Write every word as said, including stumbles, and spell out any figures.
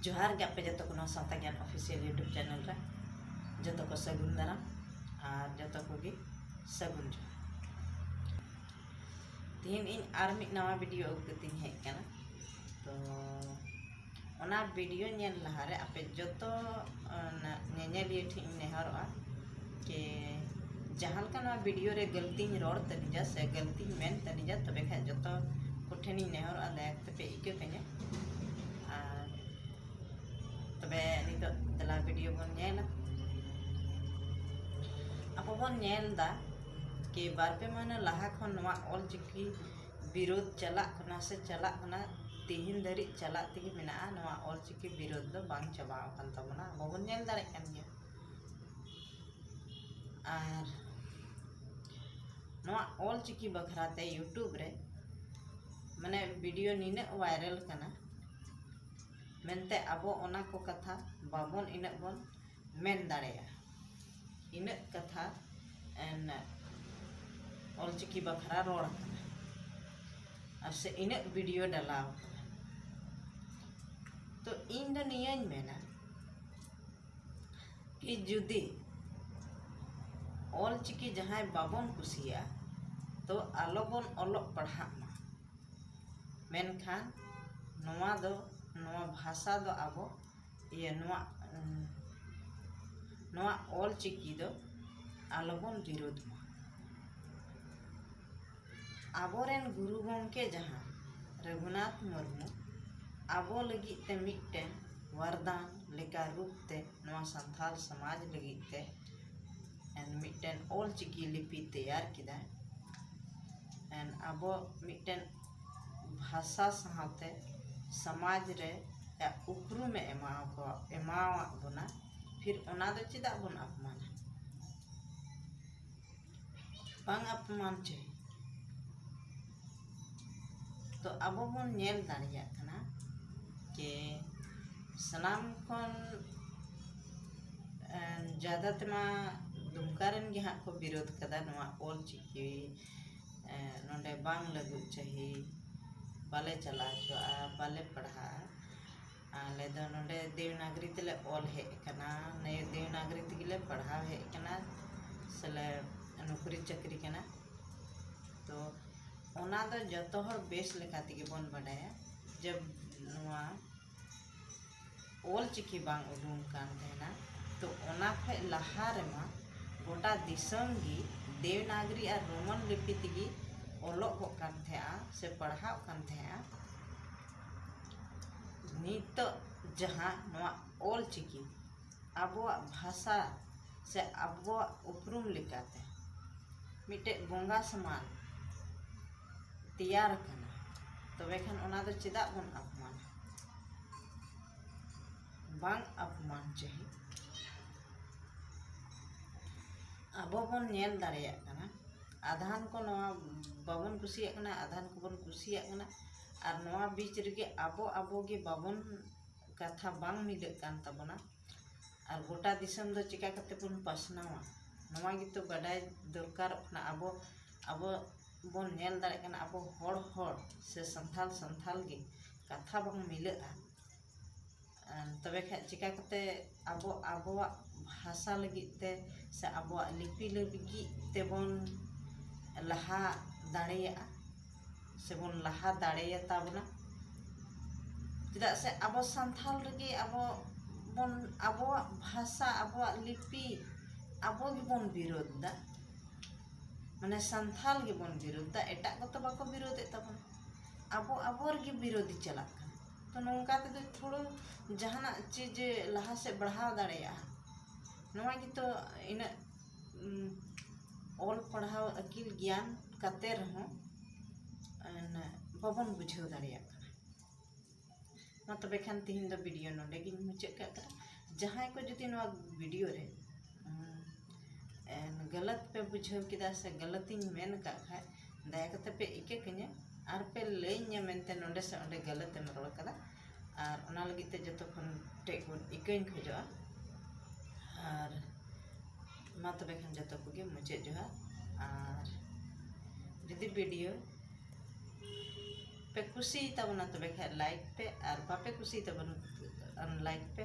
ᱡᱚᱦᱟᱨ ᱜᱮ ᱟᱯᱮ ᱡᱚᱛᱚ ᱠᱚ ᱱᱚᱣᱟ ᱥᱟᱶᱛᱟ ᱜᱮᱭᱟᱱ official YouTube channel ᱨᱮ᱾ ᱡᱚᱛᱚ ᱠᱚ ᱥᱟᱹᱜᱩᱱ ᱫᱟᱨᱟᱢ ᱟᱨ ᱡᱚᱛᱚ ᱠᱚᱜᱮ ᱥᱟᱹᱜᱩᱱ ᱡᱚᱦᱟᱨ᱾ ᱛᱮᱦᱮᱧ ᱤᱧ ᱟᱨ ᱢᱤᱫ ᱱᱟᱣᱟ video ᱟᱹᱜᱩ ᱠᱟᱛᱮᱧ ᱦᱮᱡ ᱟᱠᱟᱱᱟ᱾ ᱛᱚ ᱚᱱᱟ video ᱧᱮᱞ ᱞᱟᱦᱟᱨᱮ ᱟᱯᱮ ᱡᱚᱛᱚ, ᱚᱱᱟ ᱧᱮᱧᱮᱞᱤᱭᱟᱹ ᱴᱷᱮᱱ ᱤᱧ ᱱᱮᱦᱚᱨᱚᱜᱼᱟ ᱡᱮ ᱡᱟᱦᱟᱸ ᱞᱮᱠᱟ ᱱᱚᱣᱟ video ᱨᱮ ᱜᱟᱹᱞᱛᱤᱧ ᱨᱚᱲ ᱛᱟᱹᱱᱤᱡᱟ ᱥᱮ ᱜᱟᱹᱞᱛᱤᱧ ᱢᱮᱱ ᱛᱟᱹᱱᱤᱡᱟ, ᱛᱚᱵᱮ ᱠᱷᱟᱱ ᱡᱚᱛᱚ ᱠᱚᱴᱷᱮᱱᱤᱧ ᱱᱮᱦᱚᱨᱚᱜᱼᱟ ᱫᱟᱭᱟ ᱠᱟᱛᱮ ᱯᱮ ᱤᱠᱟᱹ ᱠᱟᱹᱧᱟ᱾ ᱟᱨ ᱛᱚᱵᱮ ᱱᱤᱛᱚᱜ ᱫᱮᱞᱟ video ᱵᱚᱱ ᱧᱮᱞᱟ᱾ ᱟᱵᱚ ᱵᱚᱱ ᱧᱮᱞ ᱮᱫᱟ ᱠᱤ ᱵᱟᱨ ᱯᱮ ᱢᱟᱹᱦᱱᱟᱹ ᱞᱟᱦᱟ ᱠᱷᱚᱱ ᱱᱚᱣᱟ ᱚᱞᱪᱤᱠᱤ ᱵᱤᱨᱳᱫᱷ ᱪᱟᱞᱟᱜ ᱠᱟᱱᱟ ᱥᱮ ᱪᱟᱞᱟᱜ ᱠᱟᱱᱟ, ᱛᱮᱦᱮᱧ ᱫᱷᱟᱹᱨᱤᱡ ᱪᱟᱞᱟᱜ ᱛᱮᱜᱮ ᱢᱮᱱᱟᱜᱼᱟ᱾ ᱱᱚᱣᱟ ᱚᱞᱪᱤᱠᱤ ᱵᱤᱨᱳᱫᱷ ᱫᱚ ᱵᱟᱝ ᱪᱟᱵᱟ ᱟᱠᱟᱱ ᱛᱟᱵᱚᱱᱟ, ᱟᱵᱚ ᱵᱚᱱ ᱧᱮᱞ ᱫᱟᱲᱮᱭᱟᱜ ᱠᱟᱱ ᱜᱮᱭᱟ᱾ ᱟᱨ ᱱᱚᱣᱟ ᱚᱞᱪᱤᱠᱤ ᱵᱟᱠᱷᱨᱟ ᱛᱮ YouTube ᱨᱮ ᱢᱟᱱᱮ video ᱱᱤᱱᱟᱹᱜ viral ᱠᱟᱱᱟ, ᱢᱮᱱᱛᱮ ᱟᱵᱚ ᱚᱱᱟ ᱠᱚ ᱠᱟᱛᱷᱟ ᱵᱟᱵᱚᱱ ᱤᱱᱟᱹᱜ ᱵᱚᱱ ᱢᱮᱱ ᱫᱟᱲᱮᱭᱟᱜᱼᱟ᱾ ᱤᱱᱟᱹᱜ ᱠᱟᱛᱷᱟ ᱮᱱ ᱚᱞᱪᱤᱠᱤ ᱵᱟᱠᱷᱨᱟ ᱨᱚᱲ ᱟᱠᱟᱱᱟ ᱟᱨ ᱥᱮ ᱤᱱᱟᱹᱜ video ᱰᱟᱞᱟᱣ ᱟᱠᱟᱱᱟ᱾ ᱛᱚ ᱤᱧ ᱫᱚ ᱱᱤᱭᱟᱹᱧ ᱢᱮᱱᱟ ᱠᱤ ᱡᱩᱫᱤ ᱚᱞᱪᱤᱠᱤ ᱡᱟᱦᱟᱸᱭ ᱵᱟᱵᱚᱱ ᱠᱩᱥᱤᱭᱟᱜᱼᱟ, ᱛᱚ ᱟᱞᱚᱵᱚᱱ ᱚᱞᱚᱜ ᱯᱟᱲᱦᱟᱜ ᱢᱟ᱾ ᱢᱮᱱᱠᱷᱟᱱ ᱱᱚᱣᱟ ᱫᱚ, ᱱᱚᱣᱟ ᱵᱷᱟᱥᱟ ᱫᱚ ᱟᱵᱚ, ᱤᱭᱟᱹ, ᱱᱚᱣᱟ, ᱩᱸ, ᱱᱚᱣᱟ ᱚᱞᱪᱤᱠᱤ ᱫᱚ ᱟᱞᱚᱵᱚᱱ ᱵᱤᱨᱳᱫᱷ ᱢᱟ᱾ ᱟᱵᱚᱨᱮᱱ ᱜᱩᱨᱩ ᱜᱚᱢᱠᱮ ᱡᱟᱦᱟᱸ ᱨᱚᱜᱷᱩᱱᱟᱛᱷ ᱢᱩᱨᱢᱩ ᱟᱵᱚ ᱞᱟᱹᱜᱤᱫ ᱛᱮ ᱢᱤᱫᱴᱮᱱ ᱵᱟᱨᱫᱟᱱ ᱞᱮᱠᱟ ᱨᱩᱯ ᱛᱮ ᱱᱚᱣᱟ ᱥᱟᱱᱛᱟᱲ ᱥᱚᱢᱟᱡᱽ ᱞᱟᱹᱜᱤᱫ ᱛᱮ ᱢᱤᱫᱴᱮᱱ ᱚᱞᱪᱤᱠᱤ ᱞᱤᱯᱤ ᱛᱮᱭᱟᱨ ᱠᱮᱫᱟ᱾ ᱟᱵᱚ ᱢᱤᱫᱴᱮᱱ ᱵᱷᱟᱥᱟ ᱥᱟᱶᱛᱮ ᱥᱚᱢᱟᱡᱽ ᱨᱮ ᱩᱯᱨᱩᱢᱮ ᱮᱢᱟᱣ ᱠᱚ, ᱮᱢᱟᱣᱟᱫ ᱵᱚᱱᱟ, ᱯᱷᱤᱨ ᱚᱱᱟ ᱫᱚ ᱪᱮᱫᱟᱜ ᱵᱚᱱ ᱟᱯᱢᱟᱱᱟ? ᱵᱟᱝ ᱟᱯᱢᱟᱱ ᱪᱟᱹᱦᱤ᱾ ᱛᱚ ᱟᱵᱚ ᱵᱚᱱ ᱧᱮᱞ ᱫᱟᱲᱮᱭᱟᱜ ᱠᱟᱱᱟ ᱡᱮ ᱥᱟᱱᱟᱢ ᱠᱷᱚᱱ, ᱮᱸ, ᱡᱟᱫᱟ ᱛᱮᱢᱟ ᱫᱩᱢᱠᱟ ᱨᱮᱱ ᱜᱮ ᱦᱟᱸᱜ ᱠᱚ ᱵᱤᱨᱳᱫᱷ ᱠᱟᱫᱟ ᱱᱚᱣᱟ ᱚᱞ ᱪᱤᱠᱤ, ᱮᱸ, ᱱᱚᱰᱮ ᱵᱟᱝ ᱞᱟᱹᱜᱩᱜ ᱪᱟᱹᱦᱤ, ᱵᱟᱞᱮ ᱪᱟᱞᱟᱣ ᱦᱚᱪᱚᱣᱟᱜᱼᱟ, ᱵᱟᱞᱮ ᱯᱟᱲᱦᱟᱜᱼᱟ᱾ ᱟᱞᱮ ᱫᱚ ᱱᱚᱰᱮ ᱫᱮᱵᱽᱱᱟᱜᱽᱨᱤ ᱛᱮᱞᱮ ᱚᱞ ᱦᱮᱡ ᱟᱠᱟᱱᱟ, ᱱᱤᱭᱟᱹ ᱫᱮᱵᱽᱱᱟᱜᱽᱨᱤ ᱛᱮᱜᱮ ᱞᱮ ᱯᱟᱲᱦᱟᱣ ᱦᱮᱡ ᱟᱠᱟᱱᱟ ᱥᱮᱞᱮ ᱱᱚᱠᱨᱤ ᱪᱟᱹᱠᱨᱤ ᱠᱟᱱᱟ᱾ ᱛᱚ ᱚᱱᱟ ᱫᱚ ᱡᱚᱛᱚ ᱦᱚᱲ ᱵᱮᱥ ᱞᱮᱠᱟ ᱛᱮᱜᱮ ᱵᱚᱱ ᱵᱟᱰᱟᱭᱟ, ᱡᱮ ᱱᱚᱣᱟ ᱚᱞ ᱪᱤᱠᱤ ᱵᱟᱝ ᱩᱰᱩᱝ ᱠᱟᱱ ᱛᱟᱦᱮᱱᱟ᱾ ᱛᱚ ᱚᱱᱟ ᱠᱷᱚᱡ ᱞᱟᱦᱟ ᱨᱮᱢᱟ ᱜᱚᱴᱟ ᱫᱤᱥᱚᱢ ᱜᱮ ᱫᱮᱵᱽᱱᱟᱜᱽᱨᱤ ᱟᱨ ᱨᱳᱢᱟᱱ ᱞᱤᱯᱤ ᱛᱮᱜᱮ ᱚᱞᱚᱜᱚᱜ ᱠᱟᱱ ᱛᱟᱦᱮᱸᱜᱼᱟ ᱥᱮ ᱯᱟᱲᱦᱟᱜ ᱠᱟᱱ ᱛᱟᱦᱮᱸᱜᱼᱟ᱾ ᱱᱤᱛᱚᱜ ᱡᱟᱦᱟᱸ ᱱᱚᱣᱟ ᱚᱞ ᱪᱤᱠᱤ ᱟᱵᱚᱣᱟᱜ ᱵᱷᱟᱥᱟ ᱥᱮ ᱟᱵᱚᱣᱟᱜ ᱩᱯᱨᱩᱢ ᱞᱮᱠᱟᱛᱮ ᱢᱤᱫᱴᱮᱡ ᱵᱚᱸᱜᱟ ᱥᱚᱢᱟᱱ ᱛᱮᱭᱟᱨ ᱟᱠᱟᱱᱟ, ᱛᱚᱵᱮ ᱠᱷᱟᱱ ᱚᱱᱟ ᱫᱚ ᱪᱮᱫᱟᱜ ᱵᱚᱱ ᱟᱯᱢᱟᱱᱟ? ᱵᱟᱝ ᱟᱯᱢᱟᱱ ᱪᱟᱹᱦᱤ᱾ ᱟᱵᱚ ᱵᱚᱱ ᱧᱮᱞ ᱫᱟᱲᱮᱭᱟᱜ ᱠᱟᱱᱟ, ᱟᱫᱷᱟᱱ ᱠᱚ ᱱᱚᱣᱟ ᱵᱟᱵᱚᱱ ᱠᱩᱥᱤᱭᱟᱜ ᱠᱟᱱᱟ, ᱟᱫᱷᱟᱱ ᱠᱚᱵᱚᱱ ᱠᱩᱥᱤᱭᱟᱜ ᱠᱟᱱᱟ, ᱟᱨ ᱱᱚᱣᱟ ᱵᱤᱪ ᱨᱮᱜᱮ ᱟᱵᱚ ᱟᱵᱚ ᱜᱮ ᱵᱟᱵᱚᱱ ᱠᱟᱛᱷᱟ ᱵᱟᱝ ᱢᱤᱞᱟᱹᱜ ᱠᱟᱱ ᱛᱟᱵᱚᱱᱟ᱾ ᱟᱨ ᱜᱚᱴᱟ ᱫᱤᱥᱚᱢ ᱫᱚ ᱪᱤᱠᱟ ᱠᱟᱛᱮ ᱵᱚᱱ ᱯᱟᱥᱱᱟᱣᱟ, ᱱᱚᱣᱟ ᱜᱮᱛᱚ ᱵᱟᱰᱟᱭ ᱫᱚᱨᱠᱟᱨᱚᱜ ᱠᱟᱱᱟ᱾ ᱟᱵᱚ ᱟᱵᱚ ᱵᱚᱱ ᱧᱮᱞ ᱫᱟᱲᱮᱭᱟᱜ ᱠᱟᱱᱟ, ᱟᱵᱚ ᱦᱚᱲ ᱦᱚᱲ ᱥᱮ ᱥᱟᱱᱛᱟᱞ ᱥᱟᱱᱛᱟᱞ ᱜᱮ ᱠᱟᱛᱷᱟ ᱵᱟᱝ ᱢᱤᱞᱟᱹᱜᱼᱟ᱾ ᱟᱨ ᱛᱚᱵᱮ ᱠᱷᱟᱡ ᱪᱤᱠᱟ ᱠᱟᱛᱮ ᱟᱵᱚ ᱟᱵᱚᱣᱟᱜ ᱵᱷᱟᱥᱟ ᱞᱟᱹᱜᱤᱫ ᱛᱮ ᱥᱮ ᱟᱵᱚᱣᱟᱜ ᱞᱤᱯᱤ ᱞᱟᱹᱜᱤᱫ ᱛᱮᱵᱚᱱ ᱞᱟᱦᱟ ᱫᱟᱲᱮᱭᱟᱜᱼᱟ ᱥᱮᱵᱚᱱ ᱞᱟᱦᱟ ᱫᱟᱲᱮᱭᱟᱛᱟ ᱵᱚᱱᱟ? ᱪᱮᱫᱟᱜ ᱥᱮ ᱟᱵᱚ ᱥᱟᱱᱛᱷᱟᱞ ᱨᱮᱜᱮ ᱟᱵᱚ ᱵᱚᱱ, ᱟᱵᱚᱣᱟᱜ ᱵᱷᱟᱥᱟ, ᱟᱵᱚᱣᱟᱜ ᱞᱤᱯᱤ ᱟᱵᱚ ᱜᱮᱵᱚᱱ ᱵᱤᱨᱳᱫᱷ ᱫᱟ᱾ ᱢᱟᱱᱮ ᱥᱟᱱᱛᱷᱟᱞ ᱜᱮᱵᱚᱱ ᱵᱤᱨᱳᱫᱷ ᱫᱟ, ᱮᱴᱟᱜ ᱠᱚᱛᱚ ᱵᱟᱠᱚ ᱵᱤᱨᱳᱫᱷᱮᱫ ᱛᱟᱵᱚᱱᱟ, ᱟᱵᱚ ᱟᱵᱚ ᱨᱮᱜᱮ ᱵᱤᱨᱳᱫᱷᱤ ᱪᱟᱞᱟᱜ ᱠᱟᱱᱟ᱾ ᱛᱚ ᱱᱚᱝᱠᱟ ᱛᱮᱫᱚ ᱛᱷᱚᱲᱟ ᱡᱟᱦᱟᱱᱟᱜ ᱪᱤᱡᱽ ᱞᱟᱦᱟ ᱥᱮᱫ ᱵᱟᱲᱦᱟᱣ ᱫᱟᱲᱮᱭᱟᱜᱼᱟ? ᱱᱚᱣᱟ ᱜᱮᱛᱚ ᱤᱱᱟᱹᱜ, ᱩᱢ, ᱚᱞ ᱯᱟᱲᱦᱟᱣ ᱟᱹᱠᱤᱞ ᱜᱮᱭᱟᱱ ᱠᱟᱛᱮ ᱨᱮᱦᱚᱸ, ᱮᱱ, ᱵᱟᱵᱚᱱ ᱵᱩᱡᱷᱟᱹᱣ ᱫᱟᱲᱮᱭᱟᱜ ᱠᱟᱱᱟ᱾ ᱢᱟ ᱛᱚᱵᱮ ᱠᱷᱟᱱ ᱛᱤᱦᱤᱧ ᱫᱚ ᱵᱷᱤᱰᱤᱭᱳ ᱱᱚᱰᱮ ᱜᱤᱧ ᱢᱩᱪᱟᱹᱫ ᱠᱟᱜ ᱠᱟᱱᱟ᱾ ᱡᱟᱦᱟᱸᱭ ᱠᱚ ᱡᱩᱫᱤ ᱱᱚᱣᱟ ᱵᱷᱤᱰᱤᱭᱳ ᱨᱮ, ᱩᱢ, ᱮᱱ, ᱜᱟᱞᱟᱛ ᱯᱮ ᱵᱩᱡᱷᱟᱹᱣ ᱠᱮᱫᱟ ᱥᱮ ᱜᱟᱞᱟᱛᱤᱧ ᱢᱮᱱ ᱟᱠᱟᱫ ᱠᱷᱟᱡ, ᱫᱟᱭᱟ ᱠᱟᱛᱮ ᱯᱮ ᱤᱠᱟᱹ ᱠᱟᱹᱧᱟ ᱟᱨ ᱯᱮ ᱞᱟᱹᱭᱟᱹᱧᱟ ᱢᱮᱱᱛᱮ ᱱᱚᱰᱮ ᱥᱮ ᱚᱸᱰᱮ ᱜᱟᱞᱟᱛ ᱮᱢ ᱨᱚᱲ ᱠᱟᱫᱟ᱾ ᱟᱨ ᱚᱱᱟ ᱞᱟᱹᱜᱤᱫ ᱛᱮ ᱡᱚᱛᱚ ᱠᱷᱚᱱ ᱴᱷᱮᱡ ᱠᱷᱚᱱ ᱤᱠᱟᱹᱧ ᱠᱷᱚᱡᱚᱜᱼᱟ᱾ ᱟᱨ ᱢᱟ ᱛᱚᱵᱮ ᱠᱷᱟᱱ ᱡᱚᱛᱚ ᱠᱚᱜᱮ ᱢᱩᱪᱟᱹᱫ ᱡᱚᱦᱟᱨ᱾ ᱟᱨ ᱡᱩᱫᱤ ᱵᱷᱤᱰᱤᱭᱳ ᱯᱮ ᱠᱩᱥᱤᱭ ᱛᱟᱵᱚᱱᱟ ᱛᱚᱵᱮ ᱠᱷᱟᱡ ᱞᱟᱭᱤᱠ ᱯᱮ, ᱟᱨ ᱵᱟᱯᱮ ᱠᱩᱥᱤᱭ ᱛᱟᱵᱚᱱ ᱟᱱᱞᱟᱭᱤᱠ ᱯᱮ᱾